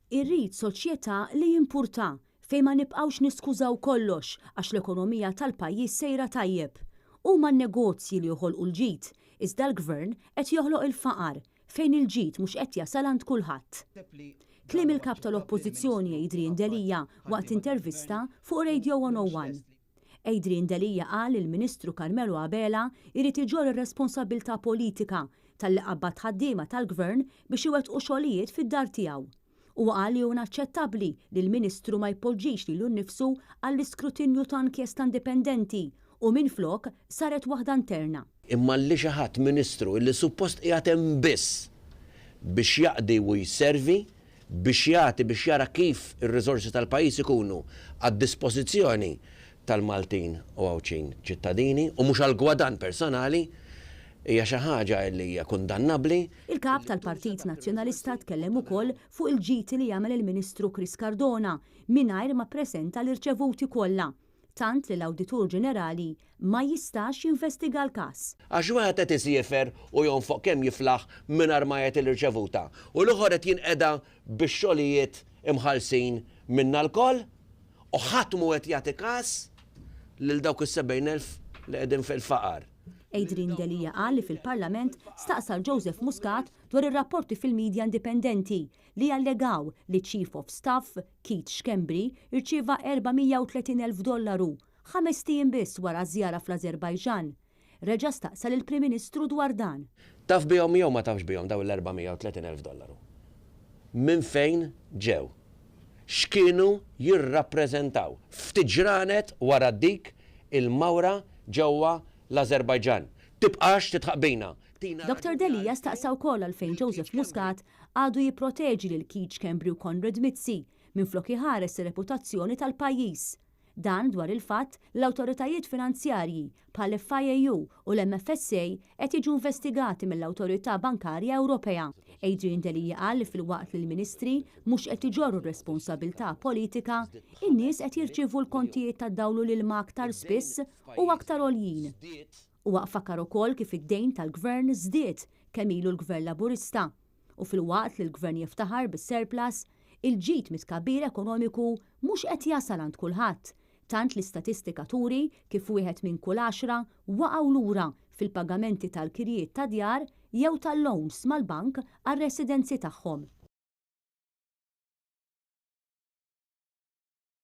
Irrid soċjetà li jimpurtha, fejn ma nibqgħux niskużaw kollox għax l-ekonomija tal-pajjiż sejra tajjeb. Huma n-negozji li joħolqu l-ġid, iżda l-Gvern qed joħloq il-faqar, fejn il-ġid mhux qed jasal għand kulħadd. Kliem il-Kap tal-Oppożizzjoni Adrian Delia waqt intervista fuq Radio 101. Adrian Delia qal li l-Ministru Carmelo Abela jrid iġorr ir-responsabbiltà politika talli qabbad ħaddiema tal-Gvern biex iwettqu xogħlijiet fid-dar tiegħu. Huwa qal li hu inaċċettabbli li l-Ministru ma jpoġġix lilu nnifsu għall-iskrutinju ta' inkjesta indipendenti u minflok saret waħda interna. Imma li xi ħadd Ministru illi suppost qiegħed hemm biss biex jaqdi u jservi, biex jagħti biex jara kif ir-riżorsi tal-pajjiż ikunu għad-dispożizzjoni tal-Maltin u Għawdxin ċittadini u mhux għall-gwadann personali, hija xi ħaġa li hija kundannabbli. Il-Kap tal-Partit Nazzjonalista tkellem ukoll fuq il-ġid li għamel il-Ministru Chris Cardona mingħajr ma ppreżenta l-irċevuti kollha. tant li l-Awditur Ġenerali ma jistax jinvestiga l-każ. Għax wieħed qed isiefer u jonfoq kemm jiflaħ mingħajr ma jagħti l-irċevuta u l-ieħor qed jinqeda bix-xogħlijiet imħallsin minna lkoll u ħadd mhu qed jagħti każ lil dawk is-70,000 li qegħdin fil-faqar. Adrian Delia qal li fil-Parlament staqsa 'l Joseph Muscat dwar ir-rapporti fil-media indipendenti li jallegaw li ċ-Chief of Staff, Keith Schembri, rċieva 430,000 dollaru, ħamest ijiem biss wara ż-żjara fl-Ażerbajġan. Reġa' staqsa lill-Prim Ministru dwar dan. Taf bihom jew ma tafx bihom dawn l-430,000 dollaru? Minn fejn ġew? X'kienu jirrappreżentaw ftit ġranet wara dik il-mawra ġewwa l-Ażerbajġan? Tibqax tidħaq bina! Tina Dottor raġuni Delia għalfejn staqsa wkoll għalfejn lil Keith Joseph Schembri. Muscat għadu jipproteġi lil Keith Schembri u Konrad Mizzi minflok iħares ir-reputazzjoni tal-pajjiż. Dan dwar il-fatt li l-awtoritajiet finanzjarji bħall-FIAU u l-MFSA qed jiġu investigati mill-Awtorità Bankarja Ewropea. Adrian Delia qal li filwaqt li l-Ministri mhux qed iġorru r-responsabilità politika, in-nies qed jirċievu l-kontijiet tad-dawl u l-ilma aktar spiss u aktar għoljin. Huwa fakkar ukoll kif id-dejn tal-Gvern żdied kemm ilu l-Gvern Laburista u filwaqt li l-Gvern jiftaħar bis-surplus, il-ġid mit-tkabbir ekonomiku mhux qed jasal għand kulħadd, tant li statistika turi kif wieħed minn kull għaxra waqgħu lura fil-pagamenti tal-kirjiet ta' djar jew tal-loans mal-bank għar-residenzi tagħhom.